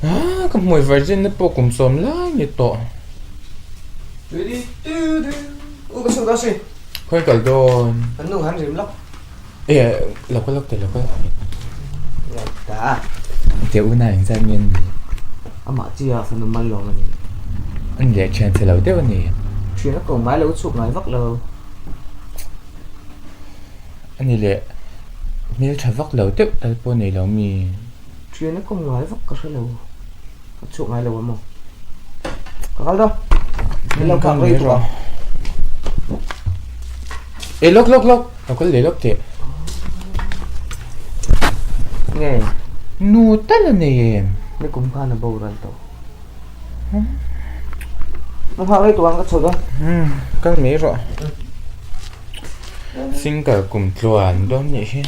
Ah, ka hmui virgin na pawh kum sawm lai ni tawh. U ka chhuk dawn si. Khawi kal dawn. Kan nu han rim lawk. E lo kal lawk teh lo kal. Ta. Te una engzat nge an nih? Amah chi a fanu mal lawm a ni. An leh thian che lo deuh a ni. Thian a ko ngai lo chhuk ngai vak lo. A ni leh hmel tha vak lo deuh tal pawh nei lo mi. Thian a kawm ngai vak ka hre lo. Ka chhuak ngai lo a maw. Ka kal dawn. Min lo nghak rei tuk ang. E lawk lawk lawk. Lo kal leh lawk teh. Nge? Nu tal a nei em? Ni kum khan a boral tawh. Ka nghak rei tuk ang ka chho dawn. Kal mai rawh. Single kum tluan dawn nih hi.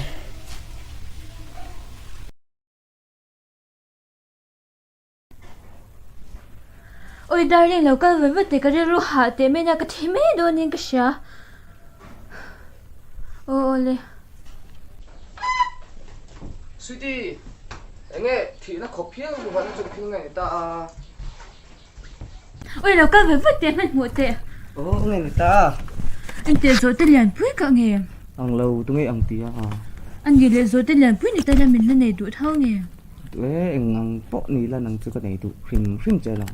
Oi darling lo kal ve vat teh ka rilru hah teh mai nia ka thi mai dawnin ka hria. Aw aw le. Sweetie, enge thihna khawp hial ruhana chu thil nge ni ta a? Oi lo kal ve vat teh hmanhmawh teh. Aw nge ni ta a? Engteh zawh te lian pui ka nge? Ang lo, tunge ang ti a? A nih leh zawh te lian pui ni ta ila min la nei duh tho nge? Duh e, eng ang pawh ni la nang chu ka nei duh hrim hrim che lo.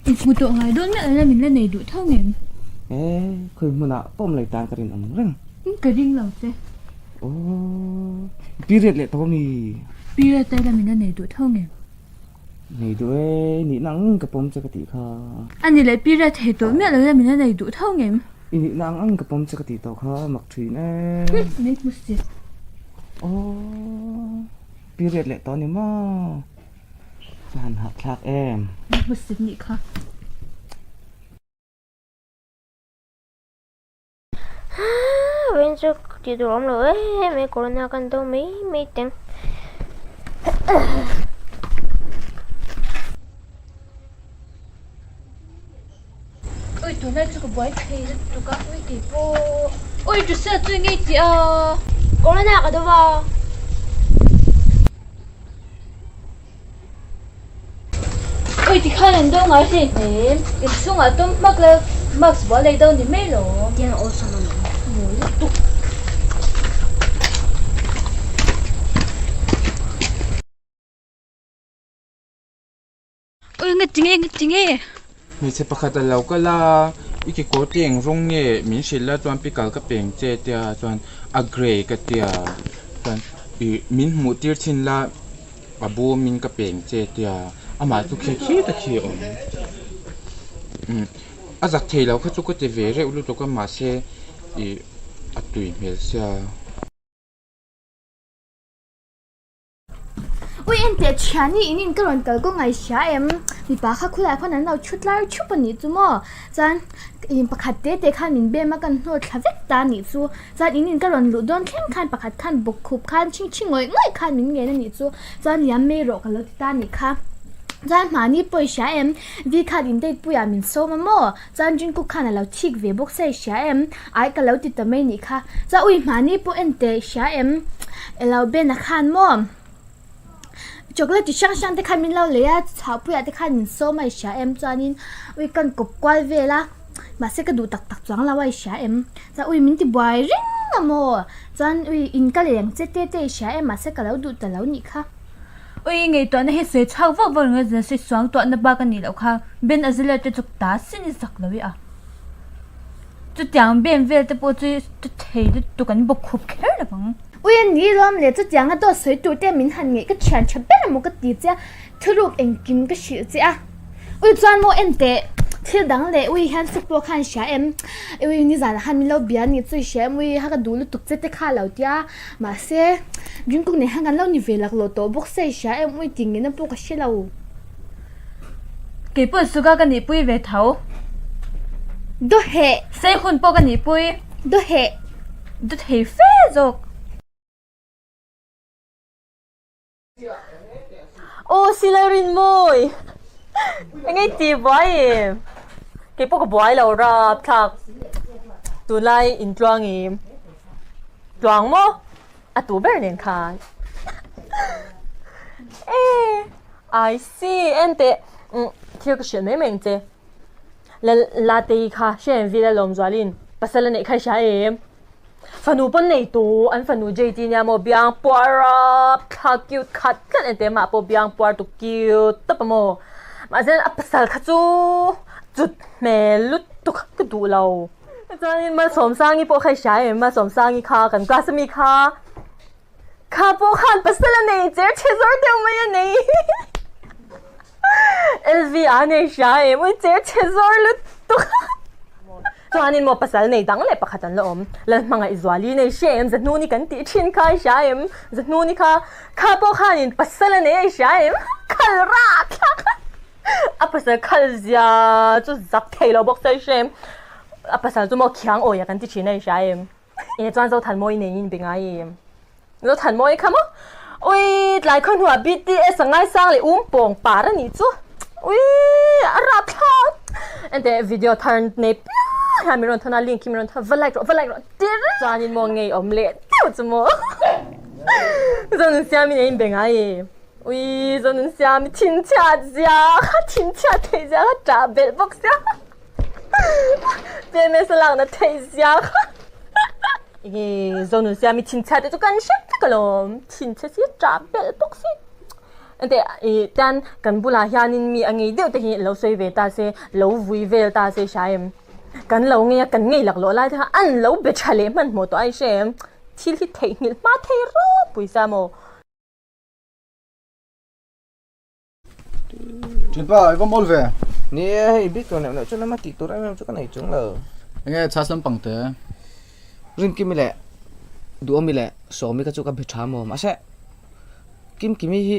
I hmu tawh ngai dawn miah lo la min la nei duh tho ngem? E, khawi hmunah pawh awm lo tan ka rinawm reng. Ka ring lo che. Aww, period leh tawh ami? Period te la min la nei duh tho ngem? Nei duh e, i nihna ang ka pawm che ka tih kha. A ni leh period thei tawh miah lo la min la nei duh tho ngem? I nihna ang ang ka pawm che ka tih tawh kha mak thin e. Min hmu si. Aww, period leh tawh a ni maw? Ka han hahthlak em. Min hmu si nih kha. Vawiin chu tih tur awm lo em em corona kan do mai mai teng. Ui tunlai chu ka buai thei lutuk a ui tih pawh ui Joshua chu eng nge i tih a? Corona ka do va. Ui tikhan an do ngai hle hnem inchhungah tawm hmak la mask bual lei do ni mai lo. Tiang awlsam a ni. Mawi lutuk. Ui nga tinge nga tinge. Hmeichhe pakhat a lo kal a, i kekawr te eng rawng nge min hrilh a chuan pikal ka peng che tia chuan a grey ka tia chuan ih min hmuh tir chhin la a bawmin ka peng che tia amah chu khi khi ta khi a awm umm a zak thei lo kha chu ka ti ve reuh lutuk a mahse ih a tui hmel sia. Ui enteh thiani in in ka rawn kal kawng a i hria em? Mipa kha khulai khawn an lo thu tlar thup a nih chu maw? Chuan in pakhat te te khan min bem a kan hnawt thla vek ta a nih chu. Chuan in in ka rawn luh dawn thleng khan pakhat khan bawk khup khan chhing chhing ngawih ngawih khan min ngen a nih chu. Chuan liam mai rawh ka lo ti ta a nih kha. Chuan mahni pawh i hria em? Vi khan in date puiah min sawm a maw? Chuan Jungkook khan a lo thik ve bawk se i hria em? Ai ka lo ti ta mai nih kha. Chuan ui mahni pawh en teh i hria em? Elo Ben-a khan maw chocolate chi hrang hrang te khan min lo lei a, chhuahpuiah te khan min sawm a i hria em? Chuanin ui kan kawp kual vel a, mahse ka duh tak tak chuang lo a i hria em? Chuan ui min ti buai reng a maw? Chuan ui in ka lei ang che te te i hria em? Mahse ka lo duh ta lo nih kha. Ui ngaihtuahna hi sawi chhak vak vak ringawt zia sawi suang tuahna bak a nih loh kha Ben Azalea te chu ta sin i zak lo i a. Chutiang Ben vel te pawh chu chu thei lutuk an bawk khup kher lo vang. Ui a ni lawm le chutianga dawt sawi tur te min han ngeih ka thian tha ber emaw ka ti che a, thuruk engkim ka hrilh che a. Ui chuan maw en teh thil dang leh ui hian suk pawh khan hria em ui nizanah khan min lo bia a nih chu i hria em ui ha ka duh lutuk che te kha lo tia mahse Jungkook nen khan kan lo ni ve laklawh tawh bawk se i hria em ui tih ngei na pawh ka hre lo. Kei pawh suka ka nihpui ve tho. Dawheh. Sei hun pawh ka nihpui. Dawheh. Dawthei fe zawk. Aw sila Rinmawi! Eng ei ti buai em? Kei pawh ka buai lo rap thlak. Tunlai intluang i tluang maw? A tu ber nen khan. E! I see, enteh thil ka hrilh mai mai ang che. Lallatei kha hre em Vila Lawmzualin pasal a neih kha i hria em? Fanu pawn nei tawh, an fanu JT nia maw biang puar rap thla cute khat tlat enteh mah pawh biang puar tu cute tawp a maw. Mahse a pasal kha chu cut hmel lutuk ka duh lo. Chuanin Malsawmsangi pawh kha i hria em? Malsawmsangi kha kan class ami kha kha pawh khan pasal a nei cher chhe zawr deuh mai a nei. LV a nei hria em? Ui cher chhe zawr lutuk. Chuanin maw pasal nei dang leh pakhat an la awm. Lalhmangaih Zuali nei hria em? Zahnuni kan tih thin kha i hria em? Zahnuni kha kha pawh khanin pasal a nei a i hria em? Khal rak thlak a. A pasal khal zia chu zak thei lo bawk se i hria em? A pasal chu maw khiang awia kan ti thin a i hria em? Eng chuan Zothanmawi neiin be ngai em? Zothanmawi kha maw? Ui, tlai khaw hnuah BTS a ngaisang leh um pawng par a nih chu. Ui, a rap thlak. Enteh video thar nei piang hian min rawn thawn a, link hi min rawn thawn a, va like rawh, va like rawh ti reng. Chuanin maw ngei awm leh deuh chu maw. Zonunsiamin ei in be ngai em? Ui, Zonunsiami thinchhiat zia kha, thinchhiat theih zia kha ṭah belh bawk sia. PMS a lakna theih zia kha. Enge Zonun sia mi thinchhia te chu kan hre vek alawm. Thinchhe si ṭah belh bawk si. Ente i tan kan bulah hianin mi a ngei deuh te hi lo sawi ve ta se, lo vui vel ta se hria em. Kan lo ngei a, kan ngei laklawh lai te kha an lo be ṭha leh hmanhmawh tawh a i hre em. Thil hi theihnghilh hma thei ropui sa maw. Thianpa, i va mawl ve. Ni e, hei bik tur neuh neuh chu lama tih tur em em chu ka nei chung lo. Enge chhas lampang te? Rinkimi leh Duhawmi leh Sawmi kha chu ka be tha maw mahse Kimkimi hi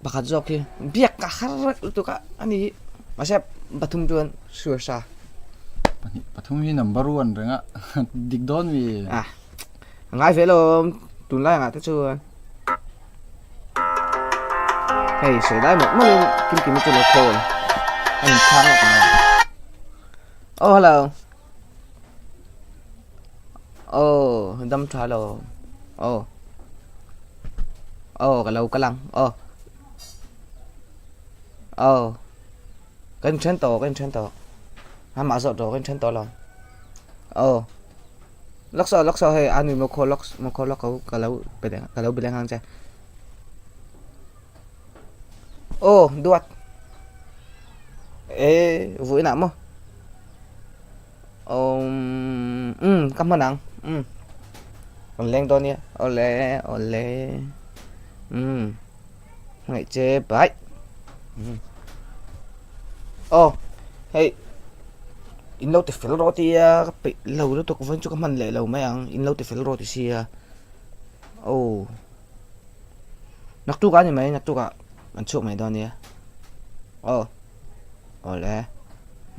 pakhat zawk hi biak ka har reuh lutuk a ani hi mahse pathum chuan sure sa. Pahnih pathum hi number one reng a dik dawn mi? A ngai ve lo tunlai angah te chuan. Hei sawi lai mawlh mawlhin kim kim chu lo call a in chhang lawk mai oh hello oh dam tha lo oh oh ka lo kal ang oh oh kan then tawh kan then tawh amah zawh tawh kan then tawh lo oh. Lawk saw lawk saw hei a nui maw khaw lawk maw khaw lawk ka lo pe leh ka lo be leh nghang che aw duat e vawiin ah maw umm umm ka hman ang umm rawn leng dawn nia awle awle umm hmangaih che bye umm aw hei in lo ti fel rawh tia ka peih lo lutuk vawiin chu ka hman leh lo mai ang in lo ti fel rawh ti sia aw naktuk ah a ni mai naktuk ah an chhuak mai dawn nia aw awle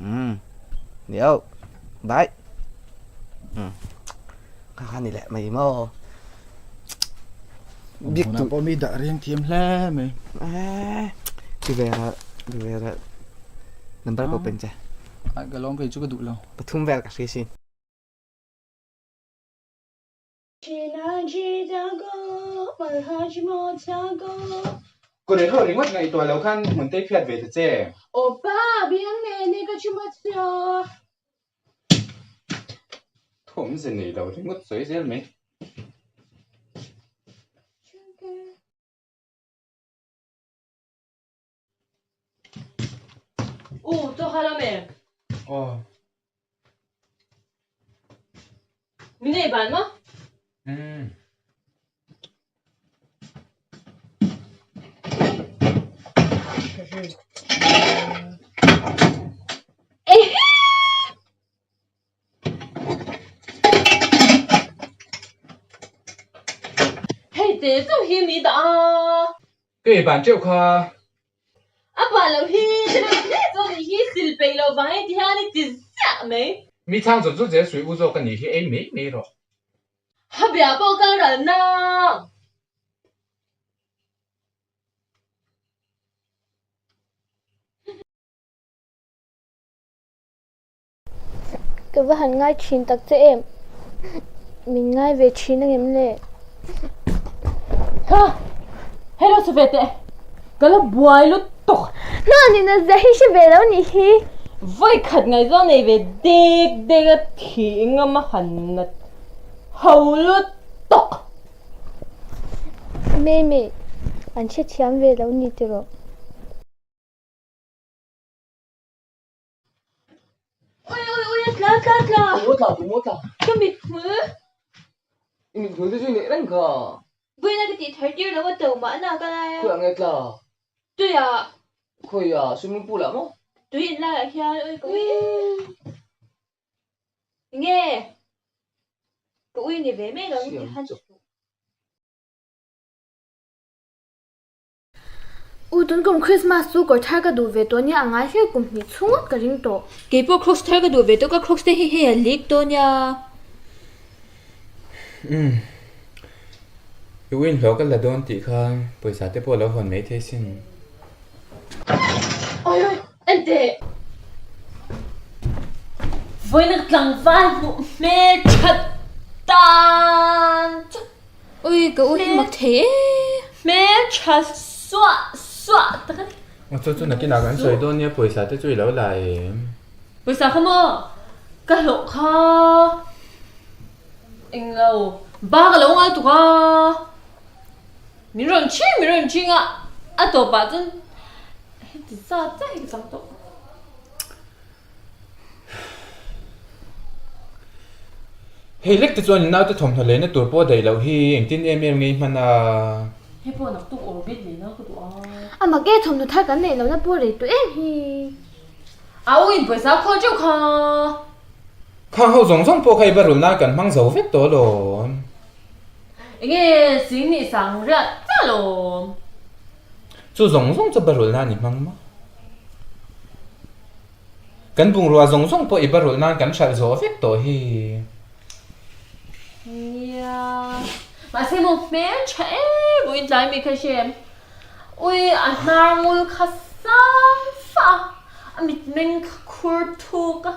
umm ni auh bye umm kha kha ni leh mai maw. Bik tu pawh mi dah riang thiam hle mai. Ti ve ra, ti ve ra. Number ko pen che. Ai ka lawm kei chu ka duh lo. Pathum vel ka hria sin. Kawr ho ringawt ngaihtuah lo khan hmun te phiat ve ta che. Thawmze nei lo ringawt sawi zel mai. U, chaw kha lam em? Aw. Min ei ban maw? Umm. Hei te chauh hi mi dah a. Ka ei ban teuh kha. A ban loh hi chuan i hi sil peih loh vang hei ti hian i ti ziah mai. Mi chhang zawt zawt zel sui u zawk a nih hi ei mai mai rawh. Ha bia pawh kal ral nang. Ka va han ngai thin tak che em? Min ngai ve thin angem le? Kha! Hei lo chhu ve teh! Ka la buai lutuk. Hnawn in a zia hi hre ve lo nih hi. Vawi khat ngaihzawn nei ve dek dek a thih ngam a han nat ho lutuk. Meme, an hrethiam ve lo ni tiraw? Ui ui ui a tla tla tla. Tumaw tla tumaw tla. Ka mit hmul. I mit hmul te chu i neih reng kha. Vawiin a ka tih thar tir lo a to mahna ka lai a. Khawiah nge tla? Tuiah. Khawiah swimming pool ah maw? Tui in laiah hian ui ka ui. Nge? Ka ui ni ve mai lo ti han. U tun kum Christmas chu kawr thar ka duh ve tawh nia a ngai hle kum hnih chhung ngawt ka ring tawh. Kei pawh Crocs thar ka duh ve tawh ka Crocs te hi hei a leak dawn nia. Umm. I win hlawh ka la dawn tih kha pawisa te pawh lo hawn mai thei sin. Oi oi en teh. Vawiin a tlangval hmuh hmel that tan chu. Ui ka u hi mak thei e. Hmel tha suah suah tak a ni. Aw chu chu nakinah kan sawi dawn nia pawisa te chu i lo la em? Pawisa kha maw? Ka hlawh kha englo ba ka lo ngal tuk a, min rawn ching min rawn ching a, a tawpah chuan heti zat zat hi ka chang tawh. Hei lek te chuan naute thawmhnaw leina tur pawh daih loh hi engtin em em ngei hman a. Hei pawh naktuk orbit leina ka duh a. A mak e thawmhnaw thar kan neih lohna pawh rei tawh em hi. A u in pawisa khawl teuh kha. Khang ho zawng zawng pawh kha i va rulh nan kan hmang zo vek tawh alawm. Enge sing nih sang riat chiah alawm. Chu zawng zawng chu barulh nan i hmang maw? Kan bungrua zawng zawng pawh i barulh nan kan hralh zawh vek tawh hi. Nia, mahse maw hmel tha em vawiin tlai mi kha hre em? Ui, a hnar ngul kha sang fah a, a mitmeng kha khur thuk a.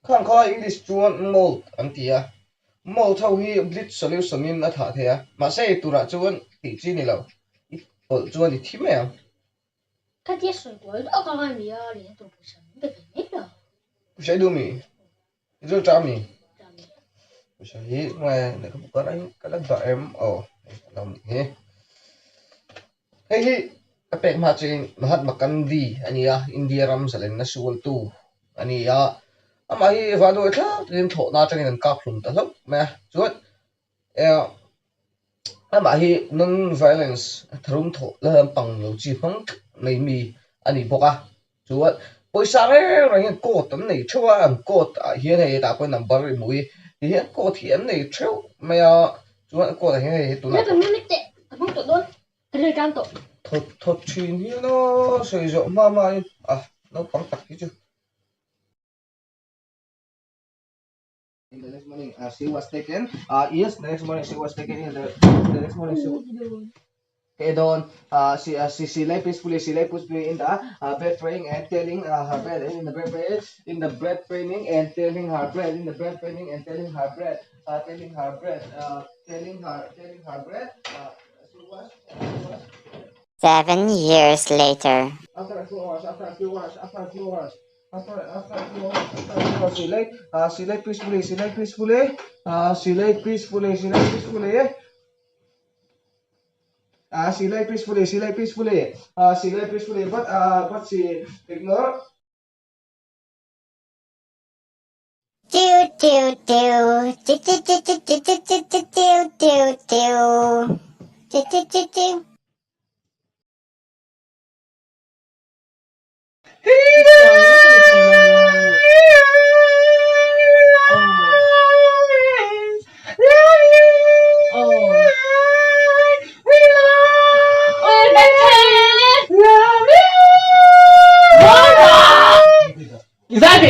Khang kha English chuan mold an ti a, mold ho hi bleach solution in a thah thei a, mahse ei turah chuan tih chi ni lo, i pawlh chuan i thi mai ang. Pawisa i duh mi? I duh ta mi? Pawisa hi nge lehkhabu ka la ka la dah em? Aw hei ka lo nih hi. Hei hi ka pek hma chuan Mahatma Gandhi a ni a, India ram zalenna sualtu a ni a, amah hi vanduai thlak takin thlawhna atangin an kap hlum ta hlauh mai a, chuan eh amah hi non violence tharum thawh la lampang lo chi hmang tlat mai mi a ni bawk a, chuan pawisa reng reng hian code an nei theuh a, an code ah hian hei hetah pawh number i hmuh hi ti hian code hi an nei theuh mai a, chuan code ah hian hei tunah thawt thawt thin hian aw sawi zawh hma hma in a naupang tak hi chu. In the next morning uh, she was taken uh, yes the next morning she was taken in the, the next morning she Okay, don uh, she, uh, she she lay peacefully she lay peacefully in the uh, bed praying and telling uh, her bread in the bed praying in the bread praying and telling her bread in the bread praying and telling her bread uh, telling her bread uh, telling her telling her bread uh, she was, she was 7 years later. After a few hours, after a few hours, after a few hours, after after a few hours, after a few hours, she lay, uh, she lay peacefully, she lay peacefully, uh, she lay peacefully, she lay peacefully. Uh, she lay peacefully, she lay peacefully, uh, she lay peacefully, but uh, but she ignored. Do do do do do do do do do do do do do do do do do do.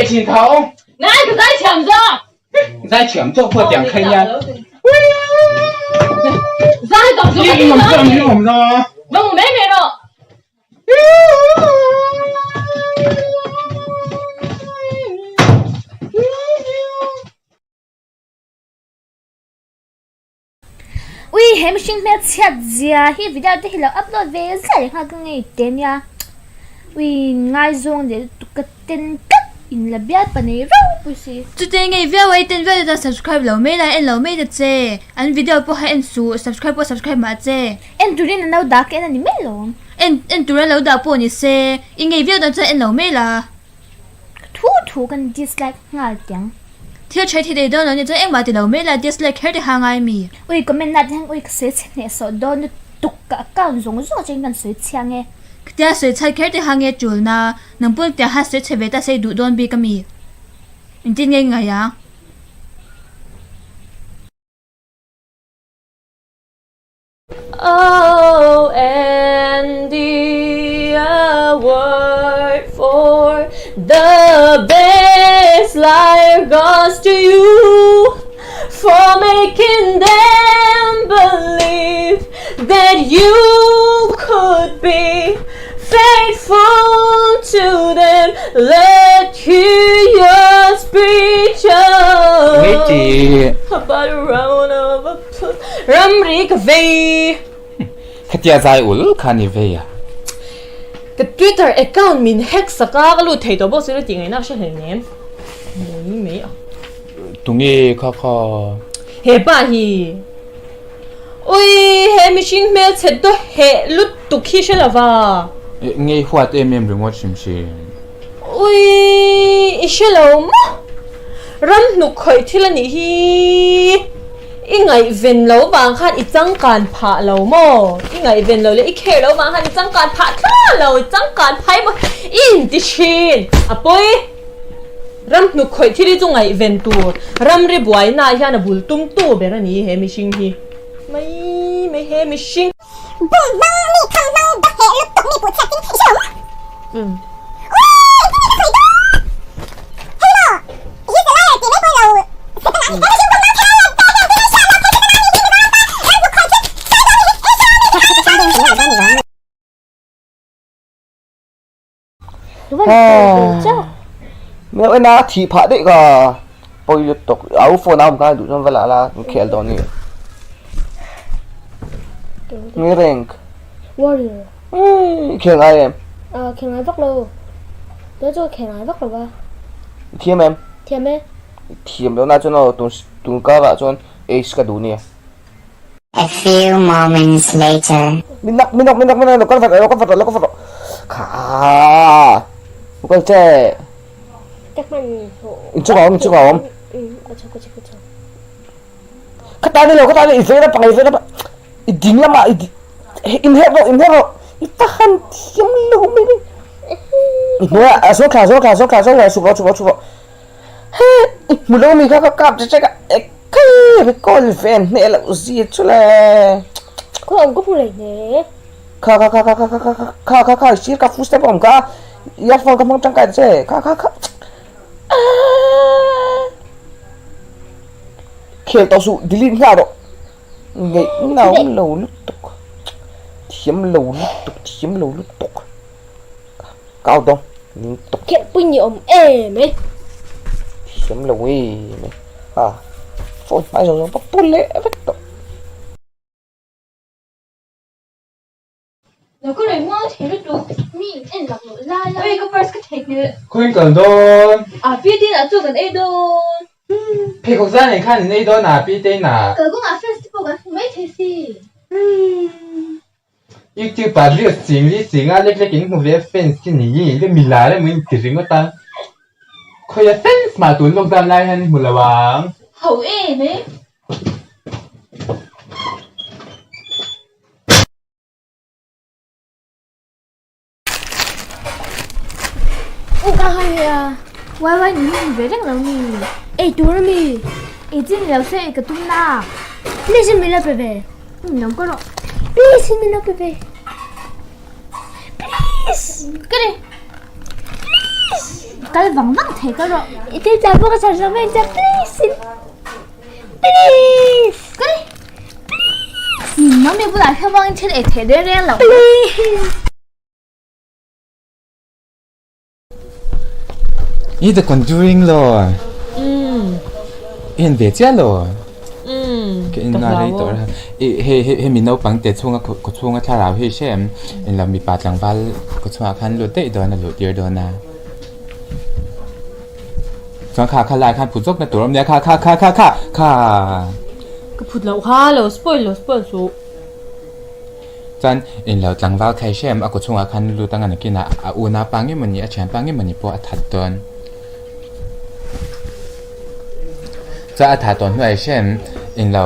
thin tho. Nai ka zai thiam zawk. Zai thiam zawk pawh tiang kha nia. Zai tawh chu ka ti dawn. Va mu mai mai rawh. Ui he mihring hmel chhiat zia hi video te hi lo upload ve ziah leh nghal ka ngei te nia ui ngaizawng leh lutuk ka ten tlat in la bial pa nei ropui si. Chutei ngei viau a i ten viau te chuan subscribe lo mai la en lo mai ta che an video pawh kha en suh subscribe pawh subscribe mah che. En turin an lo dah ka en a ni mai lo. En en tur an lo dah pawh ni se i ngei viau dan chuan en lo mai la. Thu thu kan dislike nghal tiang. Thil tha thi thei dawn lo nih chuan engmah ti lo mai la dislike kher te kha ngai mi. Ui comment na te hian ui ka sawi chhe hneh sawh dawn lutuk ka account zawng zawng atangin kan sawi chhiang e. Khitia sawi chhat kher te kha nge tul na nang pawn tiang khan sawi chhe ve ta sei duh dawn bik a mi. Engtin nge ngai ang. Oh and the award for the best liar goes to you for making them believe that you could be faithful to them Let hear your speech about a round of applause Ramri ka vei. Khatia zai ul kha ni vei a. Ka Twitter account min hack sak a, ka lut thei tawh bawk si lo tih ngaihna ka hre hleinem. Mawi mai a. Tunge kha kha? He pa hi. Ui he mihring hmelchhe daw heh lutuk hi hre lova. Ngei huat em em ringawt hrim hrim. Ui i hre lo maw? Ram hnuk khawih thil a nih hi. I ngaihven lo vang khan i changkan phah lo maw? I ngaihven lo leh i kher lo vang khan i changkan phah thlawh lo, i changkan phai maw i inti thin a pawi. Ram hnuk khawih thil hi chu ngaihven tur ramri buainaah hian a bul tum tu ber a ni he mihring hi. Mai mai he mihring. Bum hmang mi kham hmang dak heh lutuk mi puh chhiat in i hre lo maw? Ui engtin nge ka sawi dawn? Hei maw he's a liar tih mai pawh lo Setana he mihring bum hmang kher a ta hian tin a hriat loh kher Setana mi hi mizoram ta ram hnuk khawih thil sawi dawn mi hi i hre lo mi Meuh ena a thih phah daih ka pawi lutuk a u phone a awm khan duh chuan va lah la an khel dawn ni nge rank Warrior khel ngai em à khel ngai vak lo tuna chu khel ngai vak lo va thiam em thiam e thiam lo na chuan aw tun tun karah chuan ace ka duh nia A few moments later. Min nak min nak min nak min nak lo kal vat lo kal vat lo kal vat kha lo kal che in chung a awm in chung a awm kha ta ni lo kha ta ni i vei lampang i vei lampang i ding lamah i in herh rawh in herh rawh i va han thiam lo mai mai i hnuaiah zawn thla zawn thla zawn thla zawn thla chhuk rawh chhuk rawh chhuk rawh He i hmu lo mi kha ka kap che che ka ekhai recall ven hneh loh zia chu le. Khaw awm ka hmu leh hle. Kha kha kha kha kha kha kha kha kha kha sir ka full step awm ka earphone ka hmang tangkai ta che kha kha kha khel tawh suh delete nghal rawh ngeih na awm lo lutuk thiam lo lutuk thiam lo lutuk. Kau dawng ning tuk. Khelh pui ni awm em e. Thiam lo em e. Ha. Phone hmai zawng zawng pawh pu leh vek tawh. Lo ka rei muang thei lutuk mi in en lak loh lai a. Ui ka purse ka theihnghilh. Khawiin kal dawn. A pi te inah chu kan ei dawn. Pheikhawk zan nen khan in ei dawn a pi te inah. Kalkawngah fans te pawh kan hmu mai thei si. YouTube ah reels ching li ching a lek lek in hmu ve fans hi ni le mi lar emaw in ti ringawt a khawia fans mah tun lockdown lai hian i hmu lo ang. Ho em e. U ka hai he a wai wai ni hi ve reng lo mi ei tur a mi ei chi ni lo se ei ka tum na please in min lo pe ve um lo ka rawh please in min lo pe ve please ka ni please. Please! Kal vang vang thei ka rawh. I thil tlan pawh ka chhan sak mai ang che please in. Please! Kal! Please! Ninawm i bulah hian vangin thil ei theih reng reng loh. Please! I The Conjuring lo. Mm. I en ve chiah lo. Mm. Ka in na rei tawh ra. I he he he mi naupang te chhunga khaw chhunga thlarau hi hre em? En lo mipa tlangval khaw chhungah khan lut daih dawn a luh tir dawn a. Chuan kha kha lai khan phut zawk na tur awm nia kha kha kha kha kha kha. Ka phut loh kha lo spoil lo spoil suh. Chuan in lo tlangval khai hrem a kaw chhungah khan lut anga nakinah a una pa nge mawni a thian pa nge mawni pawh a that dawn. Chuan a thah tawh hnuai hrem in lo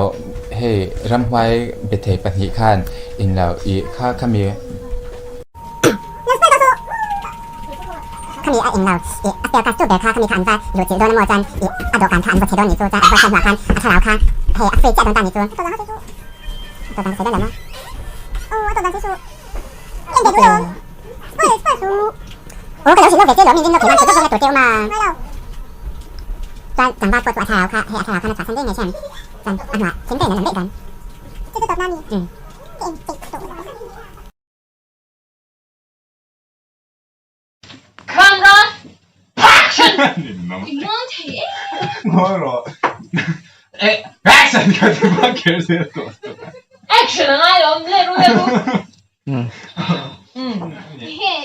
hei ramhuai be thei pahnih khan in lo ih kha khami. Khami a in lo ih a spell kha chu ber kha khami kha an va luh chilh dawn a maw chuan ih a dawhkan kha an va chhe dawn nih chu chuan an va hriat hnuah khan a thlarau kha hei a free chiah dawn ta nih chu. Camera action! Action a ngai lo let ru let ru.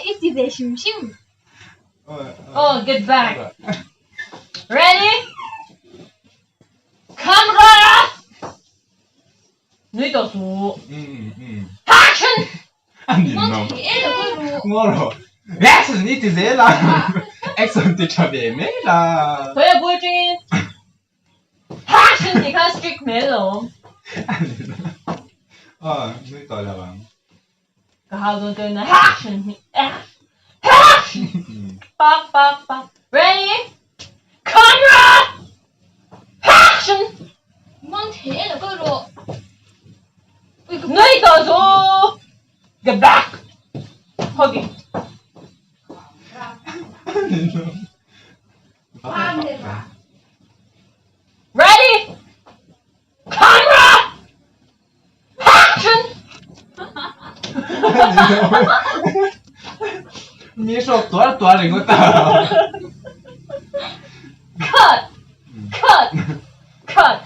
I ti ve hrim hrim. Oh get back. Ready? Camera! Nui tawh suh. Action! A ni lo. Ngaw rawh. Action i ti zel a. Action ti tha ve mai la. Khawi a bul tangin action tih kha strict hmel lo. A ni lo. Aw nui tawh lo ang. Ka hau dawn tawh in action hi action. Pak pak pak. Ready? Camera! Action! Mang thei e lo kal rawh. Nui tawh chu! Get back! Hoggy. Ready? Camera! Action! Mi hrawk tuar tuar ringawt a. Cut! Cut! Cut!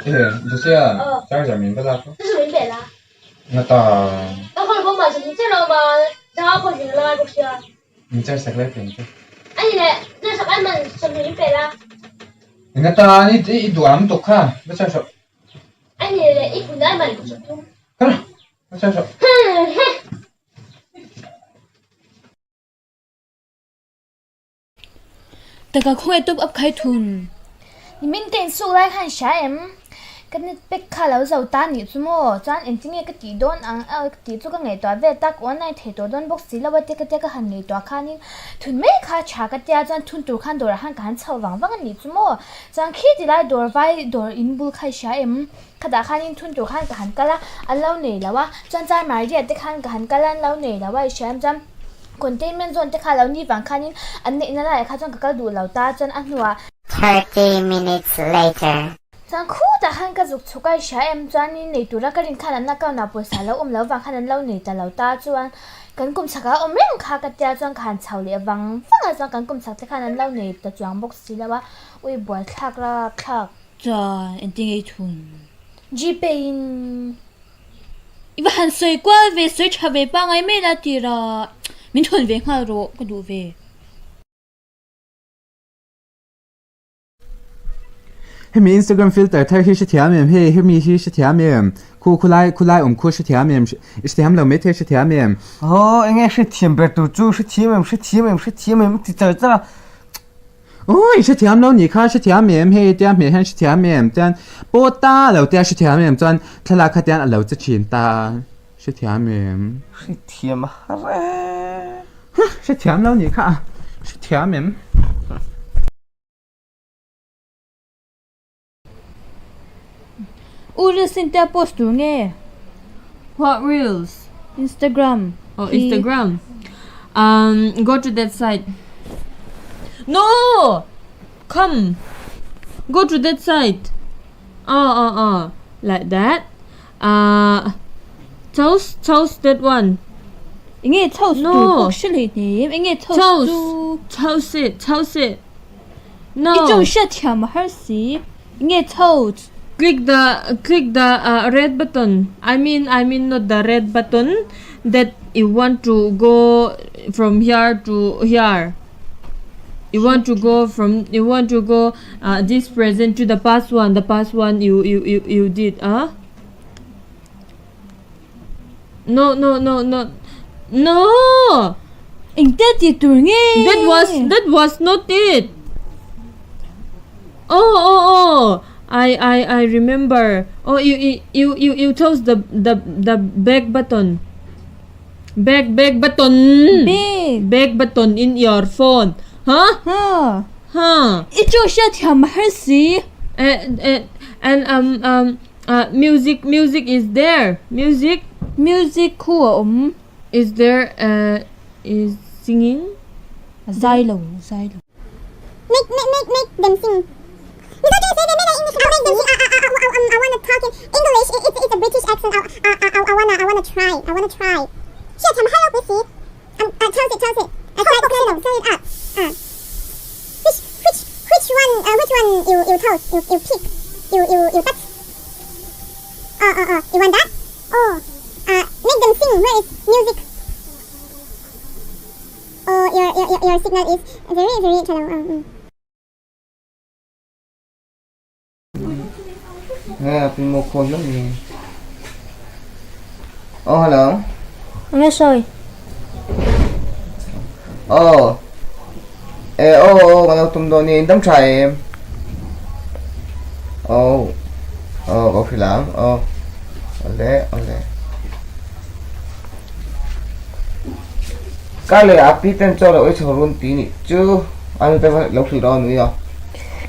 Eh, Lucia, charger min pe la. Nga ta. Min charge sak lai peng che. Nga ta ni i duam tuk kha. Va charge rawh. Kal va charge rawh. Taka khawngaih tawp up khai thun. Nimin ka insuk lai khan hria em? Ka net pack kha lo zo ta nih chu maw? Chuan engtin nge ka tih dawn ang a tih chu ka ngaihtuah vel tak online thei tawh dawn bawk si lo a tia ka tia ka han ngaihtuah khanin thun mai kha tha ka tia chuan thun tur khan dawrah khan ka han chhoh vang vang a nih chu maw? Chuan khi ti lai dawr vai dawr in bul kha i hria em? Khatah khanin thun tur khan ka han kal a, an lo nei lo a, chuan char Maria te khan ka han kal a, an lo nei lo a, i hria em chuan containment zone te kha lo ni vang khanin an neihna laiah kha chuan ka kal duh lo ta chuan a hnuah 30 minutes later. Chuan khutah khan ka zuk chhuk a, i hria em chuanin nei tura ka rin khan an account ah pawisa lo awm lo vang khan an lo nei ta lo ta chuan kan kum chhakah a awm reng kha ka tia chuan ka han chho leh vang vang a chuan kan kum chhak te khan an lo nei ta chuang bawk si lo a, ui buaithlak rapthlak. Chuan engtin nge i thun? Gpay in. I va han sawi kual ve, sawi tha ve pangai mai la tira min thawn ve nghal rawh ka duh ve. Hemi Instagram filter thar hi hrethiam em? Hei hemi hi hrethiam em? Khu khulai khulai awm khu hrethiam em? I hrethiam lo maithei hrethiam em? Aw enge hrethiam ber tur chu hrethiam em hrethiam em hrethiam em ti char char a. Awi hrethiam lo nih kha hrethiam em hei tia hmeh hian hrethiam em chuan pawh ta lo tia hrethiam em chuan thlalak kha tian a lo che thin ta hrethiam em. Hrethiam a har e. Huh hrethiam lo nih kha hrethiam em. U reels in tia post tur nge? What reels? Instagram Oh hi. Instagram um go to that side No! Come go to that side ah ah ah like that ah chose chose that one Enge chose tur No pawh hre hlei hnem enge chose chose chu chose it chose it I No chawng hriat thiam a har si enge chose Click the click the uh red button I mean I mean not the red button that you want to go from here to here you want to go from you want to go uh this present to the past one the past one you you you you did ah no no no no no Engte tih tur nge that was that was not it oh oh oh I I I remember oh you you you you you chose the the the back button Back back button Back. Back button in your phone Huh? Huh. Huh. I chu hriat thiam a har si. Eh eh and um um uh music music is there music. Music khu a awm. Is there uh is singing. A zai lo zai lo. Make make make make them sing. Mizo tawng sawi ve mai la English make them sing I I I I wanna talk in English it's it's a British accent I I I I wanna I wanna try I wanna try. Hriat tham har lo pui si. Um uh toss it toss it uh slide slide lo slide it up uh which which which one uh which one you you toss you you pick you you you touch oh oh oh you want that oh uh make them sing where is music Oh your your your your signal is very very tha lo um. Nge a pin maw khawl hlawm ni. Oh hello. Nge sawi. Oh. Eh oh oh ka lo tum dawn ni in dam tha em. Oh. Oh ka hrilh ang. Oh. Awle awle. Ka leh a pi ten chaw loh i chho run ti nih chu a nu te va lo hrilh dawn ui a.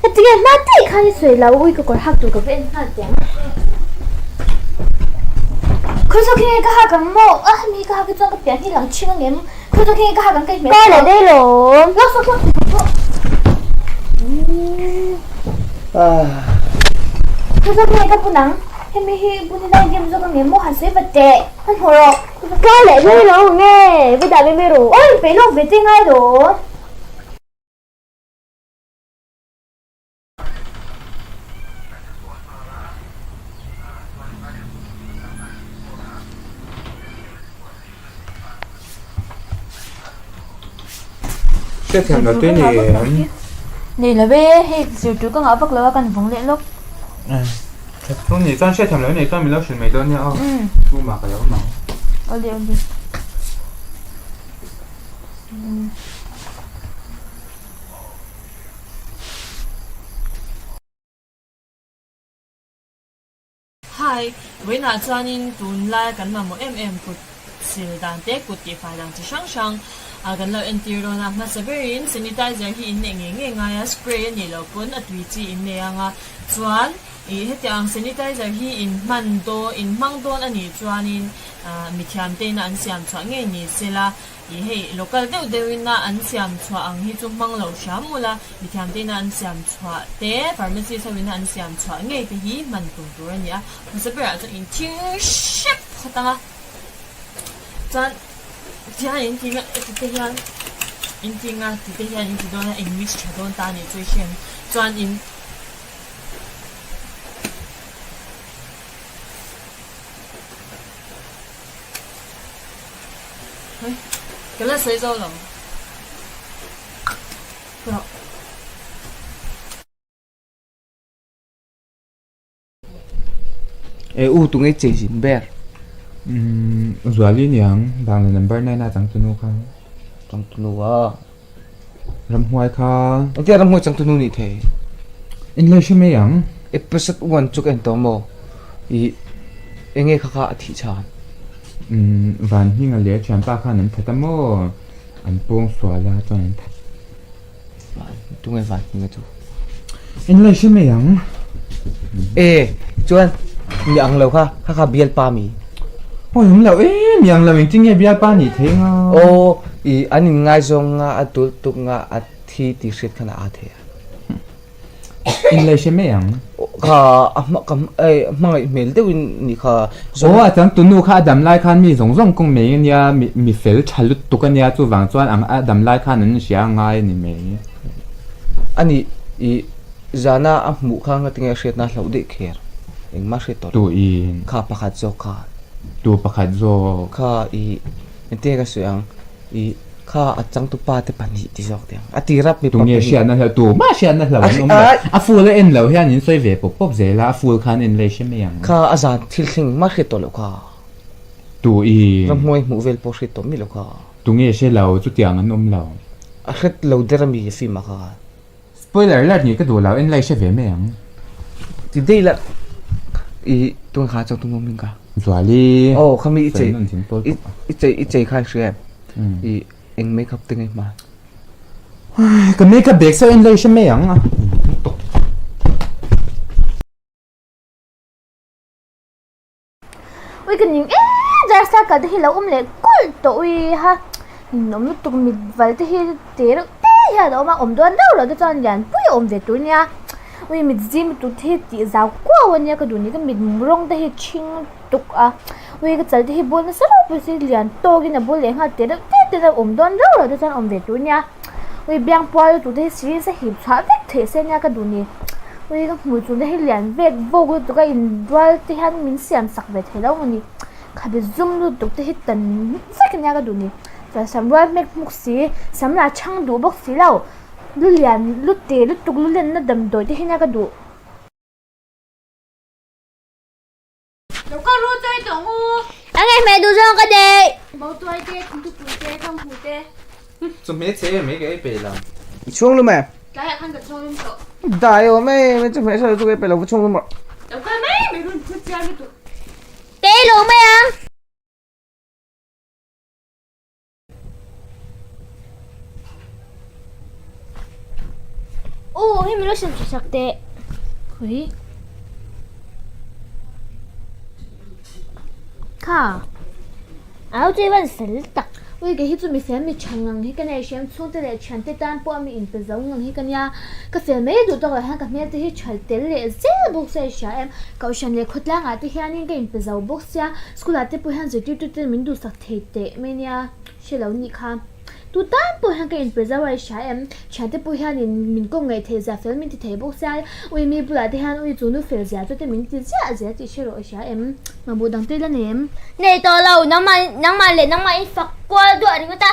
Heti nge hma tih khan i sawi lo ui ka kawr hak tur ka va en nghal teh ang. Khawi zawk hi nge ka hak ang maw? A hemi hi ka hak hi chuan ka pian hi lang chhing ang em? Khawi zawk hi nge ka hak ang ka inhmeh Ka leh daih lawm. Lawk sawk sawk tih pawh. Khawi zawk hi nge ka bun ang? Hemi hi bun ila in rem zawk ang em maw? Han sawi vat teh. Han hmu rawh. Ka leh mai lo nge va dah mai mai rawh. Aw in peih lawk ve te ngai lo. Hriatthiam lo te ni em? Nei lo e, hei zir tur ka ngah vak lo a kan vawng leh lawk. Chu ni chuan hriatthiam lo nei chuan min lo hrilh mai dawn nia aw. Room ah ka lo awm ang. Awle awle. Hi, vawiinah chuanin tunlai kan mamawh em em kut sil dan te, kut tihfai dan chi hrang hrang kan lo entir dawn a. Hmasa berin sanitizer hi in neih ngei ngei ngai a, spray a nih loh pawn a tui chi in nei ang a. Chuan ih hetiang sanitizer hi in hman dawn, in hmang dawn a nih chuanin mithiam te ina an siam chhuah ngei ni sela. Ih hei local deuh deuhin a an siam chhuah ang hi chu hmang lo hram ula, mithiam te ina an siam chhuah te, pharmacist ho ina an siam chhuah ngei te hi hman tum tur a ni a. Hmasa berah chuan in thing hrep phawt ang a, chuan tihian in ti ti te hian in ti nga ti te hian in ti dawn a, in mix tha dawn ta a nih chu i hriat ang. Chuan in. Ka la sawi zo lo. E u tunge chei zin ber. Umm Zuali niang bangla number 9 a changtunu kha. Changtunu a. Ramhuai kha. Engtia ramhuai changtunu nih thei? In lo hre mai ang. Episode 1 chu ka en tawh maw? I enge kha kha a thih chhan? Umm van hminga leh a thianpa khan an that a maw? An pawng sual a chuan an that. Van tunge van hminga chu? In lo hre mai ang. E chuan. Mi ang lo kha, kha kha bialpa mi. Awi awm lo e, mi ang lo engtin nge bialpa nih theih nga? Aw, i an in ngaizawng nga a dul tuk nga a thi tih hriat khan a aa thei a. In lei hre mai ang. Kha a hma ka ei hmangaih hmel deuh in nih kha. Aw a chang tunu kha a dam lai khan mi zawng zawng kawng mai ania mi mi fel tha lutuk ania chuvang chuan ang a dam lai khan an hria ngai a ni mai. Ani i zana a hmuh kha ngatinge a hriatna a hlauh daih kher engmah hriat tawh lo. Tu in. Kha pakhat zawk kha. Tu pakhat zawk. Kha i engtinge ka sawi ang. I kha a changtupa te pahnih ti zawk teh ang. A ti rap mipa Tunge pahnih. hriatna hlo tu mah hriatna hlo an awm lo. A full a en lo hian in sawi ve pawp pawp zel a, a full khan en lei hre mai ang. Kha a zan thil thleng mah hriat tawh loh kha. Tu i. Ramhnuai hmuh vel pawh hriat tawh mi lo kha. Tunge hre lo chutiang an awm lo. A hret lo der a mi film ah kha. Spoiler alert nih ka duh lo en lai hre ve mai ang. Ti daih la i tun kha chang tum min ka. Zuali. Oh khami i chei i chei i chei kha hria em i eng makeup te nge hma. Ka makeup bag saw en lai hre mai ang. Ui ka ning em darsa kal te hi lo awm leh kulh tawh ui ha ninawm lutuk mit val te hi te reuh te hian a awm a awm dawn reuh loh te chuan lian pui a awm ve tur nia ui mit zim lutuk te hi tih zau kuau ania ka duh ni ka mit rawng te hi ṭhing lutuk a ui ka chal te hi bul nasa ropui si lian tawkin a bul leh nghal te reuh te te a awm dawn reuh loh te chuan awm ve tur nia. Ui biang pual lutuk te hi syringe a hip chhuah vek theih se nia ka duh ni. Ui ka hmui chung te hi lian vek vawk lutuk a inrual te hian min siam sak ve thei lo maw ni. Khabe zum lutuk te hi tan vek nia ka duh ni. Chuan sam rual hmek hmuk si, sam lah chhang duh bawk si lo. Lu lian lu te lutuk lu lenna damdawi te hi nia ka duh. Lo kal ru chawi tawh ngu. A nge hmeh duh zawng ka nei. Mautuai te, thingtupui te, thanghu te. Chawhmeh che em mai ka ei peih lo. I chhung lum em? Tlaiah khan ka chhung lum tawh. Dai awm e, min chawhmeh hre lo chu ka ei peih lo, va chhung lum rawh. Lo kal mai mai run thut chiar lutuk. Ka ei lo mai ang. Aw hei min lo siam tha sak teh. Khawi. Kha. Au chu i van sel tak. Ui kei hi chu mi fel mi tha ngang hi ka nei hriam chhungte leh thiante tan pawh mi inpe zo ngang hi ka nia. Ka fel mai duh tawk lah hian ka hmel te hi tha tel leh zel bawk sia i hria em. Kohhran leh khawtlangah te hianin ka inpe zo bawk sia. School ah te pawh hian zirtirtu ten min duhsak thei teh mai nia hre lo nih kha. Tu tan pawh hian ka inpe zau a i hria em? Thian te pawh hianin min kawng ngaih theih zia fel min ti thei bawk sia, ui mi bulah te hian ui chu nu fel zia chu te min ti ziah ziah tih hre rawh i hria em? Mamawh dang te la nei em? Nei tawh lo, nangmah nangmah leh nangmah in fak kual duah ringawt a.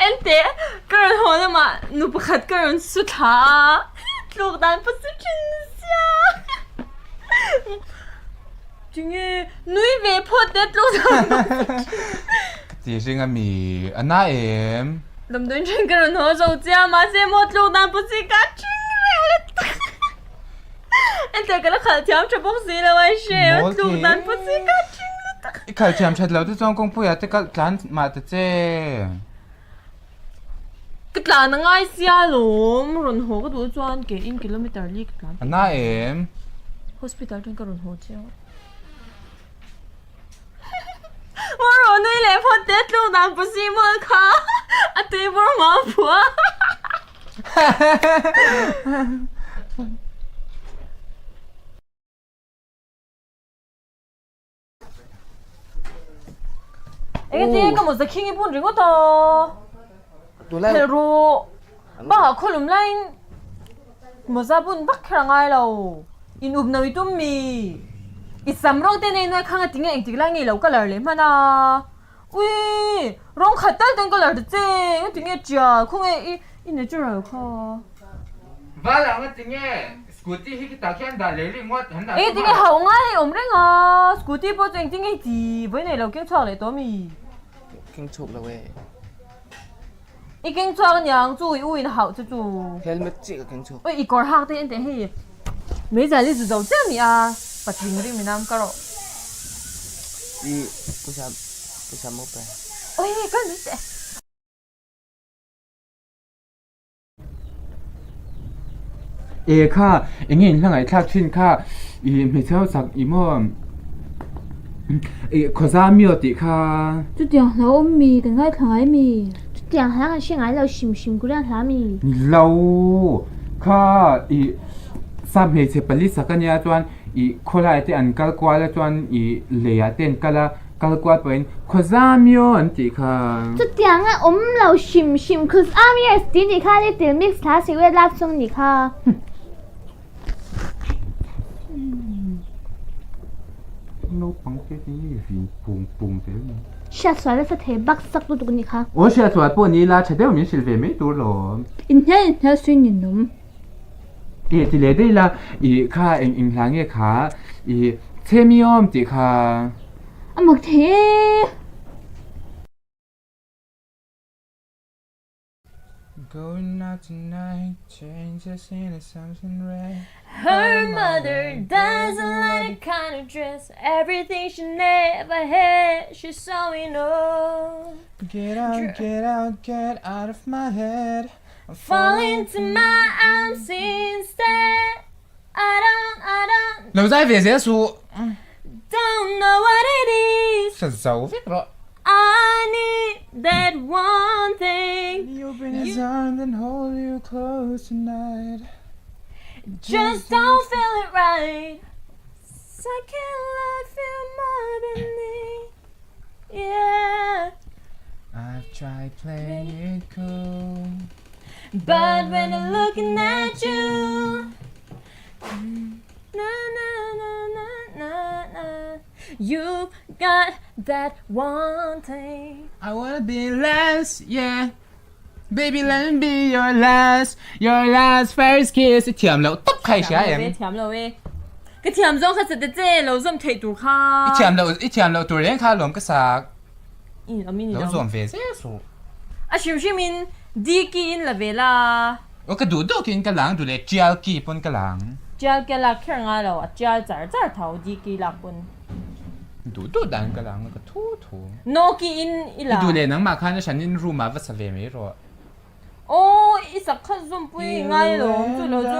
Ente, ka rawn haw lamah nu pakhat ka rawn su thla a, tluk dan pawh chu thin sia. Tinge nui ve phawt te tluk dan pawh chu thin. Ka ti hring a mi, a na em? Damdawiin then ka rawn haw zo chiah mahse maw tluk dan pawh chu ka thing reuh lutuk. Ente ka la khalh thiam tha bawk si lo a i hre a tluk dan pawh chi ka thing lutuk. I khalh thiam that lo te chuan kawngpuiah te kalh tlan mah ta che. Ka tlan a ngai sia lawm rawn haw ka duh chuan ke in kilometer li ka tlan. A na em? Hospital atang ka rawn haw chiang a. Maw rawh nui leh phawt te tluk dan pawh si mawl kha a tui bawr mah a phuah. Enge ti ka mawza khing i bun ringawt a. Phelh rawh. Bakah khawlum laiin mawza bun vak kher a ngai lo. In up no i tum mi. I sam rawng te nei nuai khang a tinge engtik lai nge i lo colour leh hman a. Ui! Rawng khat tal ten colour ta che nga tinge tia khawnge i i natural kha. Val ang a tinge scooty hi khitah khian dah leh rih ngawt han dah Eng tinge hauh ngai a awm reng a scooty pawh chu eng tinge ti vawi nei lo keng chhuak leh tawh mi. Keng chhuak lo e. I keng chhuak aniang chu i u in hauh che chu. Helmet chiah ka keng chhuak. Ui i kawr hak te en teh hei meizal i zu zo chiah mi a patling ri min ang ka rawh. I pawisa pawisa maw pe. Ui kal mai teh. E kha enge in hla ngaihthlak thin kha i hmeichhe ho sak i maw i khawza mi aw tih kha. Chutiang hla awm mi kan ngaithla ngai mi? Chutiang hla kan hre ngai lo hrim hrim Korean hla mi? Lo kha i sap hmeichhe pali sak ania chuan i khawlai te an kal kual a chuan i lei ah te an kal a. Kal kual pawhin Khawzamio an tih kha. Chutiang a awm lo hrim hrim Khawzamios tih nih kha Little Mix hla Secret Love song nih kha. Naupang te te hi vin pung pung zel mai. Hriatsual nasa thei bak sak lutuk nih kha. Aw hriatsual pawh ni ila tha deuh min hrilh ve mai tur lawm. Inhnial inhnial sui ninawm. Ih ti leh daih la, ih kha eng eng hla nge kha ih chhemiawm tih kha. A mak thei e. Going out tonight, change the scene to something red. Her mother doesn't like the kind of dress Everything she never had She's sewing on Get out, get out, get out of my head Fall into my arms instead I don't, I don't Lo zai ve zel suh. Don't know what it is Hre zo vek rawh. I need that one thing He open his arms and hold you close tonight Just don't feel it right Second life feel more than me Yeah I've tried playing it cool But when I'm looking at you Na na na na na na You've got that one thing I wanna be last, yeah Baby let me be your last, your last first kiss I thiam loh tawp kha i hria em? Thiam lo e. Ka thiam zawng kha sate che lo zawm theih tur kha. I thiam loh, i thiam loh tur reng kha lawm ka sak. I awm in i Lo zawm ve zel suh. A hrim hrim in di ki in la ve la. Aw ka duh duh kin ka lang duh leh tial ki pawn ka lang. Tial ki a lak kher ngai lo, a tial char char tho di ki lak pawn. Duh duh dan ka lang a ka thu thu. No ki in i la. I duh leh nangmah khan a hran in room ah va sa ve mai rawh. Aw i sak kha zawmpui ngai lawm chu lo chu.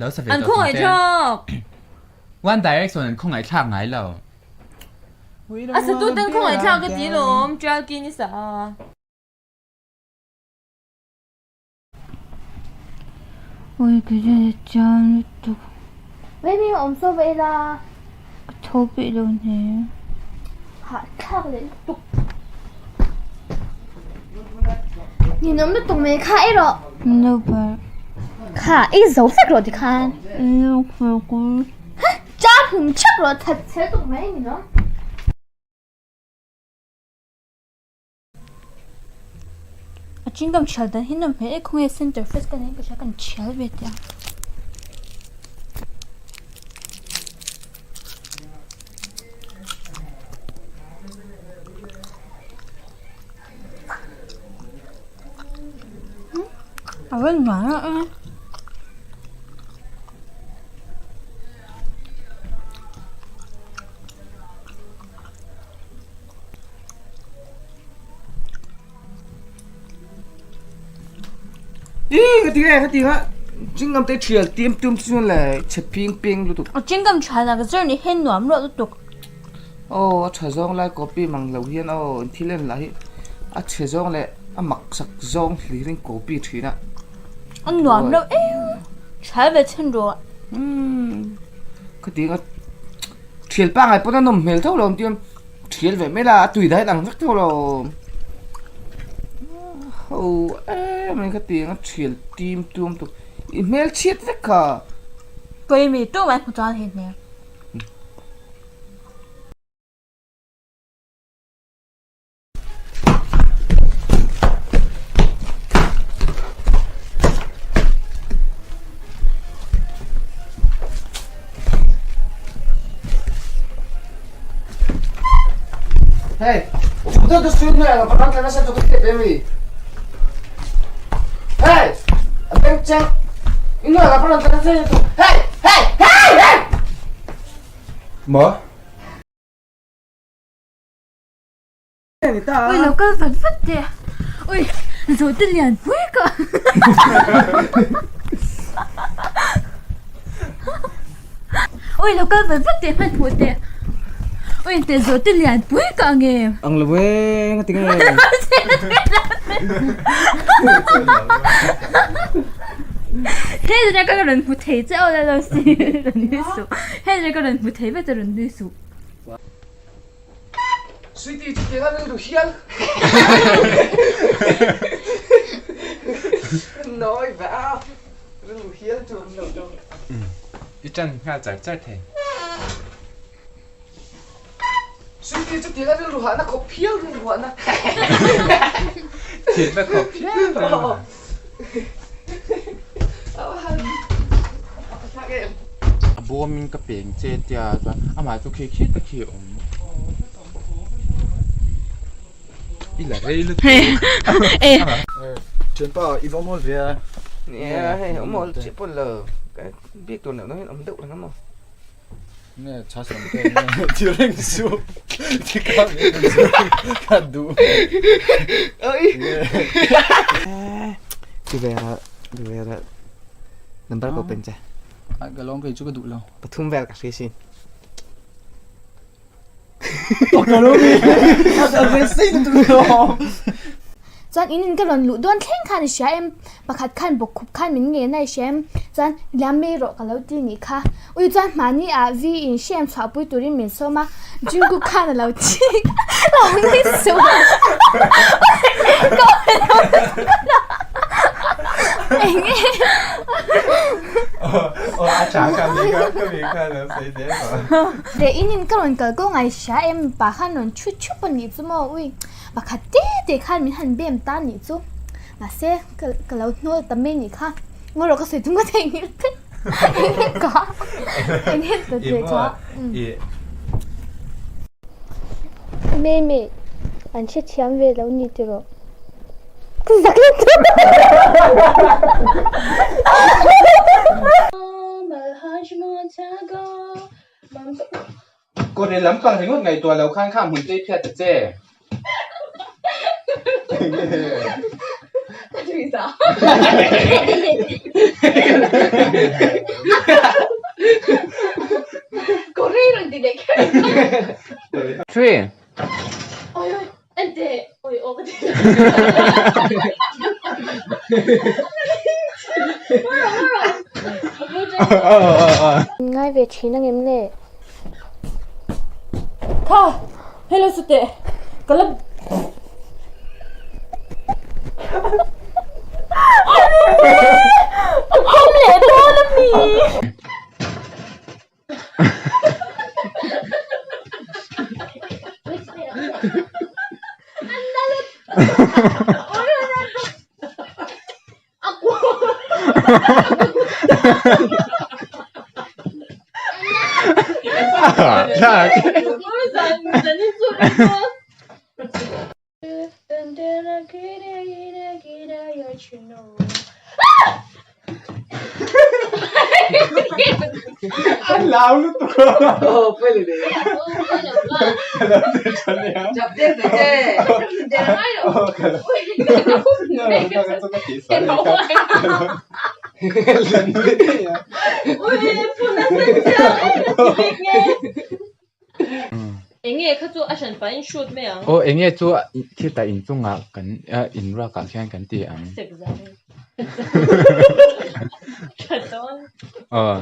Lo sa ve An tawh khawngaih thung te. thlak. One Direction an khawngaih thlak ngai lo. A satu ten khawngaih thlak ka ti lawm tial ki in i sa a. Ui ka rin a chiang lutuk. Baby awm saw ve ila. Ka tho peih lo hne. Hahthlak leh lutuk. Ninawm lutuk mai kha ei rawh. Lo bar. Kha ei zo vek rawh tikhan. Lo bar ku. Ha char hlum thap rawh that chhe lutuk mai ninawm. A chingam thial dan hi nawm hmel e khawnge center fresh ka nei ka hria kan thial ve teh ang. A va nuam a e. Ih ka ti nge ka ti kha chingam te thial tim tum chuan le chhe ping ping lutuk. A chingam thial ang zir ni hian nuam ruah lutuk. Aw a tha zawng lai copy mang lo hian aw thil en lah hi a chhe zawng leh a mak sak zawng hlir in copy thin a. A nuam reuh em thial ve chhan rawh. Umm ka ti nga. Thial pangai pawn a nawm hmel tho lo ang tiang thial ve mai la a tui dai ang vek tho lo ho em mai ka ti ang a thial tim tum tuk i hmel chhiat vek kha. Pawimi tumah hmu chuan hei hmel. Hey, chúng tôi xuyên này là bắt cái nó sẽ cho cái tiệm em gì? Hey, bên trên, những người là bắt đầu cái nó Hey, hey, hey, hey. Maw? Ui lo kal vat vat teh ui zawhte lian pui ka. Ui lo kal vat vat teh hmanhmawh teh. Ui teh zawh te lian pui ka ang em. Ang lo e nga tinge. He zan ka rawn hmu thei che aw la lo si rawn nui suh. He zan ka rawn hmu thei vek che rawn nui suh. Sweetie chu tiang a rilru hial. Nawi ve a rilru hial chu an lo tawng. I tan nghal char char thei. Sweetie chu tiang a rilru hahna khawp hial rilru hahna. Thihna khawp hial rilru hahna. A bawmin ka peng che tia chuan amah chu khi khi ta khi a awm. I la rei lutuk. Thianpa i va mawl ve a. Nia hei awm mawl chiah pawn lo. Ka biak tur neuh neuh hian awm deuh reng a maw. Nge tha sam te nge ti reng su ti ka ka du. Oi. Ti ve ra ti ve ra number ko pen che. Ai ka lawm kei chu ka duh lo. Pathum vel ka hria sin. Ka lawm i. A ve sei lutuk lo. Chuan in in ka rawn luh dawn thleng khan i hria em? Pakhat khan bawkkhup khan min ngen a i hria em? Chuan liam mai rawh ka lo ti nih kha. Ui chuan hmahni ah vi in hrem chhuahpui turin min sawm a, Jungkook khan a lo ti lo nui suh ka awih lo eng nge Aw a tha ka mi kha ka mi kha lo sawi zel rawh. Leh in in ka rawn kal kawng a i hria em? Pa khan rawn chhut chhup a nih chu maw ui. Pakhat te te khan min han bem ta nih chu. Mahse ka ka lo hnawl ta mai nih kha. Ngaw rawh ka sawi tum ka theihnghilh vek. Enge ka enge ta che kha. Mei mei an hrethiam ve lo ni tiraw. Ka zak lutuk. Kawrhe lampang ringawt ngaihtuah lo khan kha hmun te i phiat ta che. Three. Ngai ve thin ang em le? Tha! Hello Sute! Ka la Ka khawm leh dawn a mi! An lau lutuk a. Enge kha chu a hran pahin shoot mai ang. Aw enge chu khitah inchungah kan inruakah khian kan ti ang. Aw.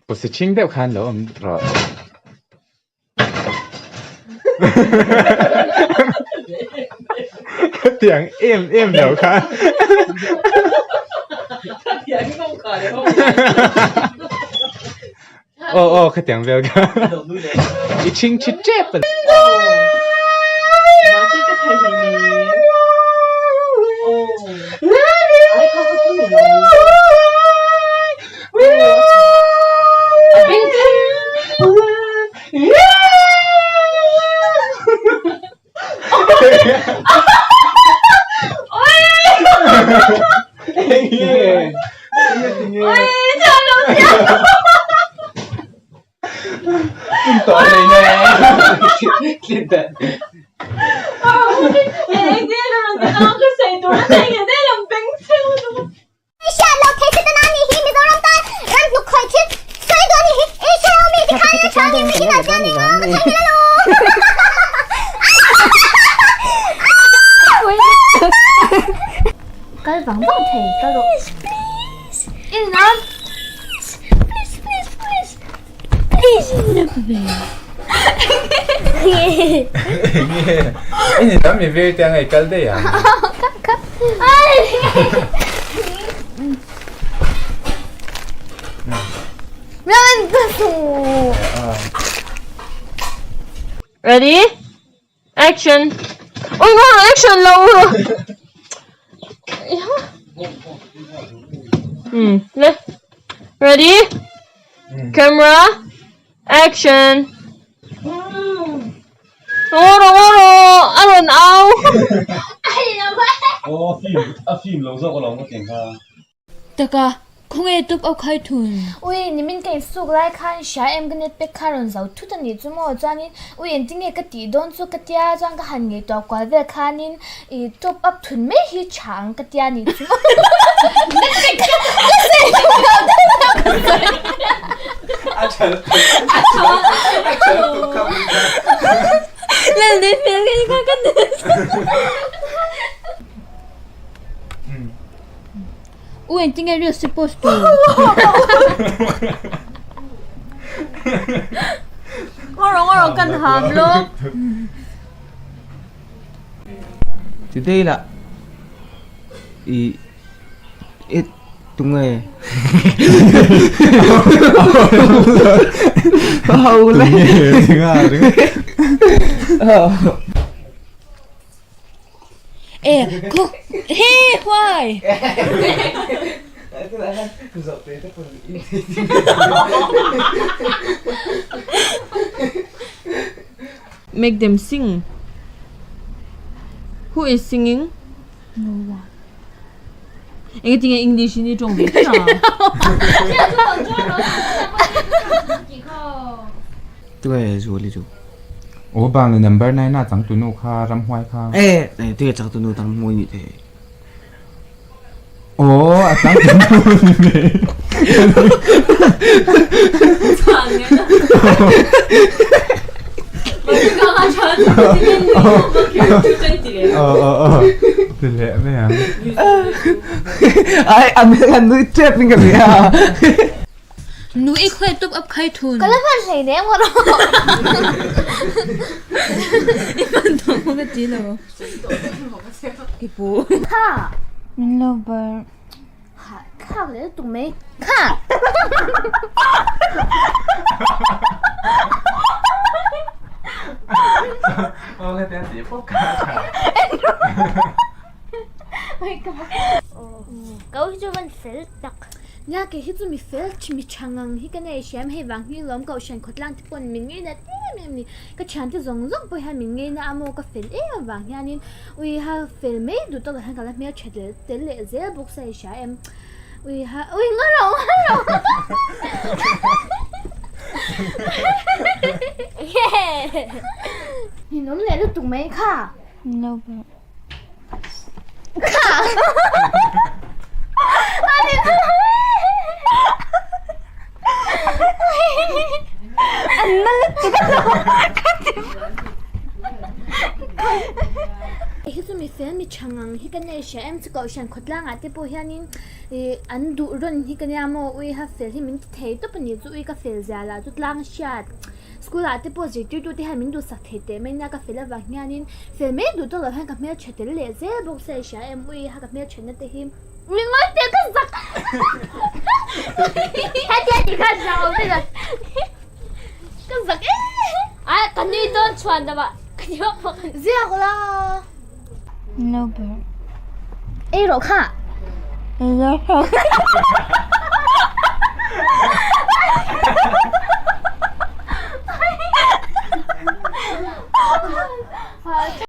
Pusi chhing deuh khan lo awm rawh. Khatiang em em lo kha. Aw aw khatiang vel kha. I chhing chhi tep a. Kal vang vang thei ka rawh. In lam. Please please please please. Enge ini lam mi vir te anga i kal daih ang. Ready? Action! Oi nga action lo. Le. Ready? Camera. Action! Ngawro ngawro a rawn au. Aw a fim a fim lo zawk alawm ka tih kha. Taka, khawnge top au khai thun? Ui, nimin ka insuk lai khan hria em ka net pack kha rawn zo thut a nih chu maw? Chuanin ui engtinge ka tih dawn chu ka tia chuan ka han ngaihtuah kual vel khanin i top up thun mai hi tha ang ka tia nih chu maw? Ka sawi duh lo deuh deuh ka sawi. A tha a tha a tha lutuk kha mun kha. Lal nei hmel ka ni kha ka U engtinge reels hi post tur? Ngawro ngawro kan ham lo. Today lah i i tunge ho le E khu he why Make them sing. Who is singing? No one. Engtinge English in i tawng ve kher a? Tunge Zuali chu? Aw bang le number 9 a changtunu kha ramhuai kha. E tunge changtunu ta ramhuai ni thei. Aw a changtunu ni ve. Aw aw aw ti leh mai ang. Ai an an nui tep in ka hria. Nu i khawi top up khai thun. Ka la hman hlei nem ka rawh. I hman tawh maw ka ti lo. I pu. Kha. Min lo bar. Ha thlak leh lutuk mai. Kha. Aw ka ti a ti pawp kha. Kau hi chu van fel tak. Nia kei hi chu mi fel mi tha ngang hi ka nei hriam hei vang hi lawm kohhran khawtlang te pawn min ngei nat em em ni ka thian te zawng zawng pawh hian min ngei na a maw ka fel em avang hianin ui ha fel mai duh tawk ah hian ka la hmel tha tel tel leh zel bawk sa i hria em ui ha ui nga ro nga ro ninawm leh lutuk mai kha. Hei chu mi fel mi tha ngang hi ka nei hria em chu kohhran khawtlang ah te pawh hianin ih an duh rawn hi ka nia maw ui ha fel hi min ti thei tawp a ni chu ui ka fel zia lah chu tlang hriat. School ah te pawh zirtirtu te hian min duhsak thei teh mai nia ka fel avang hianin fel mai duh tawk loh hian ka hmeltha tel leh zel bawk se hria em ui ha ka hmelthatna te hi mi ngawi teh ka zak hetia ti khan zak awm vek a ka zak em a ka nui dawn chhuan deuh a ka ti vak vak ziak la no ber ei rawh kha